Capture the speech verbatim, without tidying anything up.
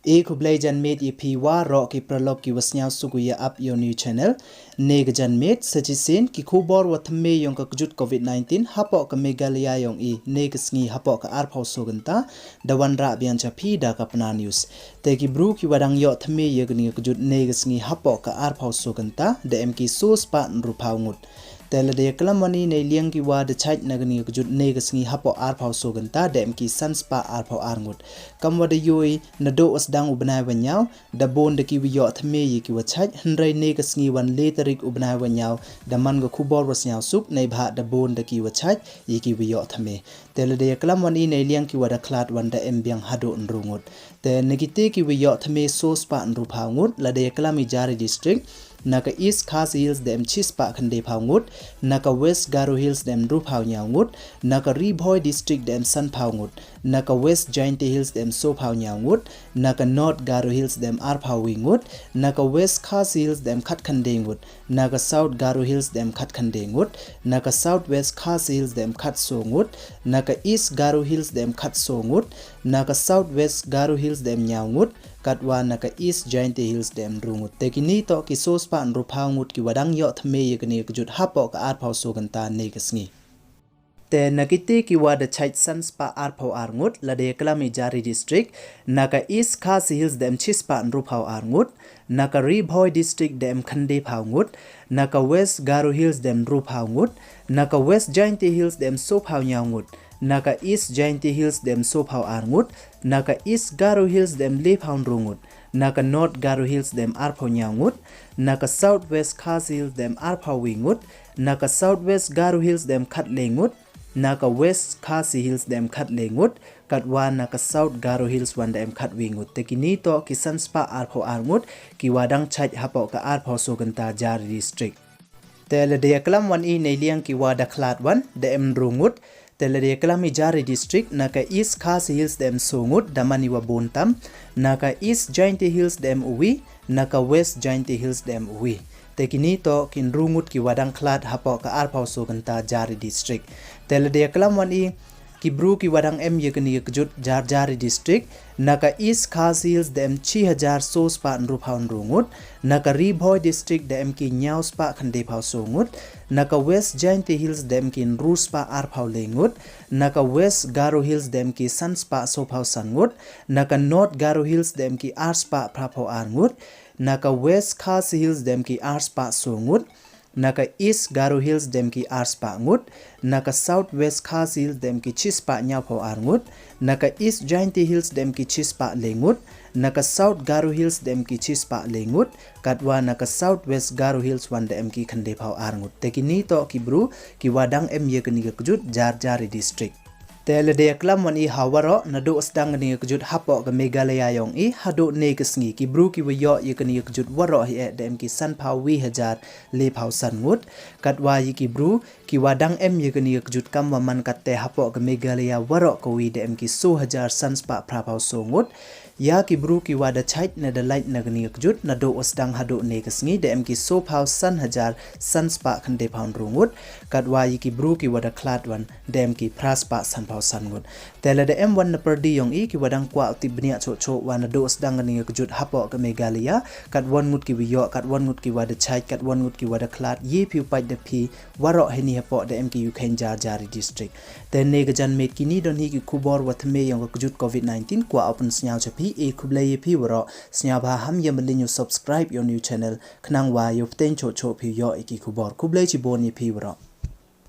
E khublei janmiet ya phi waroh ki paralok ki wa sniawsuk u ya ap ya u new channel. Ne ka janmiet sa chisien ki khubor wa thymme yong ka kjut covid nineteen hapoh ka Meghalaya yong i ne ka sngi hapoh ka arphaw so kynta da wanrah biang cha phi da ka Pnar News. Te ki bru ki wa dang yoh thymme ya kani ka kjut ne ka sngi hapoh ka arphaw so kynta da em ki so spah ynru phaw ngut. Te lada ya klam wan i nei liang ki wa da chait na kani ka kjut ne ka sngi hapoh arphaw so kynta da em ki san spah arphaw ar ngut. Kam wa da yoh i naduh wa sdang u bnai wa nyaw da bun da ki wa yoh thymme ya ki wa chait, hynrei ne ka sngi wan le tarik u bnai wa nyaw da man ka khubor wa sniawsuk neibhah da bun da ki wa chait ya ki wa yoh thymme. Te lada ya klam wan i nei liang ki wa da khlad wan da em biang haduh ynru ngut. Te na kite ki wa yoh thymme so spah ynru phaw ngut, lada ya klam i jari district, na ka East Khasi Hills da em chi spah khyndai phaw ngut, na ka West Garo Hills da em ynru phaw nyaw ngut, na ka Ri Bhoi District da em san phaw ngut, na ka West Jaintia Hills da em so phaw nyaw ngut, na ka North Garo Hills da em ar phaw wi ngut, na ka West Khasi Hills da em khat khyndai ngut, na ka South Garo Hills da em khat khyndai ngut, na ka South West Khasi Hills da em khat so ngut, na ka East Garo Hills da em khat so ngut, na ka South West Garo Hills da em nyaw ngut, katwa na ka East Jaintia Hills da em ynru ngut. Te kini toh ki so spah ynru phaw ngut ki wa dang yoh thymme ya kani ka kjut hapoh ka arphaw so kynta ne ka sngi. Te na kite ki wa da chait san spah arphaw ar ngut, lada ya klam i jari district, na ka East Khasi Hills da em chi spah ynru phaw ar ngut, na ka Ri Bhoi District da em khyndai phaw ngut, na ka West Garo Hills da em ynru phaw ngut, na ka West Jaintia Hills da em so phaw nyaw ngut, na ka East Jaintia Hills da em so phaw ar ngut, na ka East Garo Hills da em le phaw ynru ngut, na ka North Garo Hills da em ar phaw nyaw ngut, na ka South West Khasi Hills da em ar phaw wi ngut, na ka South West Garo Hills da em khat le ngut, na ka West Khasi Hills da em khat le ngut, katwa na ka South Garo Hills wan da em khat wi ngut. Te kini toh ki san spah arphaw ar ngut ki wa dang chait hapoh ka arphaw so kynta jari district. Te lada ya klam wan i nei liang ki wa da khlad wan da em ynru ngut. Te lada ya klam i jari district, na ka East Khasi Hills da em so ngut, da man i wa bun tam, na ka East Jaintia Hills da em u wi, na ka West Jaintia Hills da em u wi. Te kini toh ki ynru ngut ki wa dang khlad hapoh ka arphaw so kynta jari district. Te lada ya klam wan i ki bru ki wa dang em ya kani ka kjut jar jari district, na ka East Khasi Hills da em chi hajar so spah ynru phaw ynru ngut, na ka Ri Bhoi District da em ki nyaw spah khyndai phaw so ngut, na ka West Jaintia Hills da em ki ynru spah arphaw le ngut, na ka West Garo Hills da em ki san spah so phaw san ngut, na ka North Garo Hills da em ki ar spah phra phaw ar ngut, na ka West Khasi Hills da em ki ar spah so ngut, na ka East Garo Hills da em ki ar spah ngut, na ka South West Khasi Hills da em ki chi spah nyaw phaw ar ngut, na ka East Jaintia Hills da em ki chi spah le ngut, na ka South Garo Hills da em ki chi spah le ngut, katwa na ka South West Garo Hills wan da em ki khyndai phaw ar ngut. Te kini toh ki bru ki wa dang em ya kani ka kjut jar jari district. Te lada ya klam wan i ha waroh, naduh sdang kani ka kjut hapoh ka Meghalaya yong i haduh ne ka sngi, ki bru ki wa yoh ya kani ka kjut waroh hi eh da em ki san phaw wi hajar le phaw san ngut, katwa ya ki bru ki wa dang em ya kani ka kjut kam wa man katte hapoh ka Meghalaya waroh ka wi da em ki so hajar san spah phra phaw so ngut. Ya ki bru ki wa da chait na da lait na kani ka kjut naduh wa sdang haduh ne ka sngi da em ki so phaw san hajar san spah khyndai phaw ynru ngut, katwa ya ki bru ki wa da khlad wan da em ki phra spah san phaw san ngut. Te lada em wan na pyrdi yong i ki wa dang kwah u tip bniah choh choh wa naduh wa sdang kani ka kjut hapoh ka Meghalaya, katwon ngut ki wa yoh, katwon ngut ki wa da chait, katwon ngut ki wa da khlad, ye phi u pait da phi, waroh heini hapoh da em ki u kheiñ jar jari district. Te ne ka janmiet kini don hi ki khubor wa thymme yong ka kjut covid nineteen, kwah u pynsniaw cha phi, e khublei ya phi waroh. Sniawbha ham ya maliñ u subscribe ya u new channel, khnang wa yow pteng choh choh phi u yoh ya ki khubor. Khublei chibun ya phi waroh.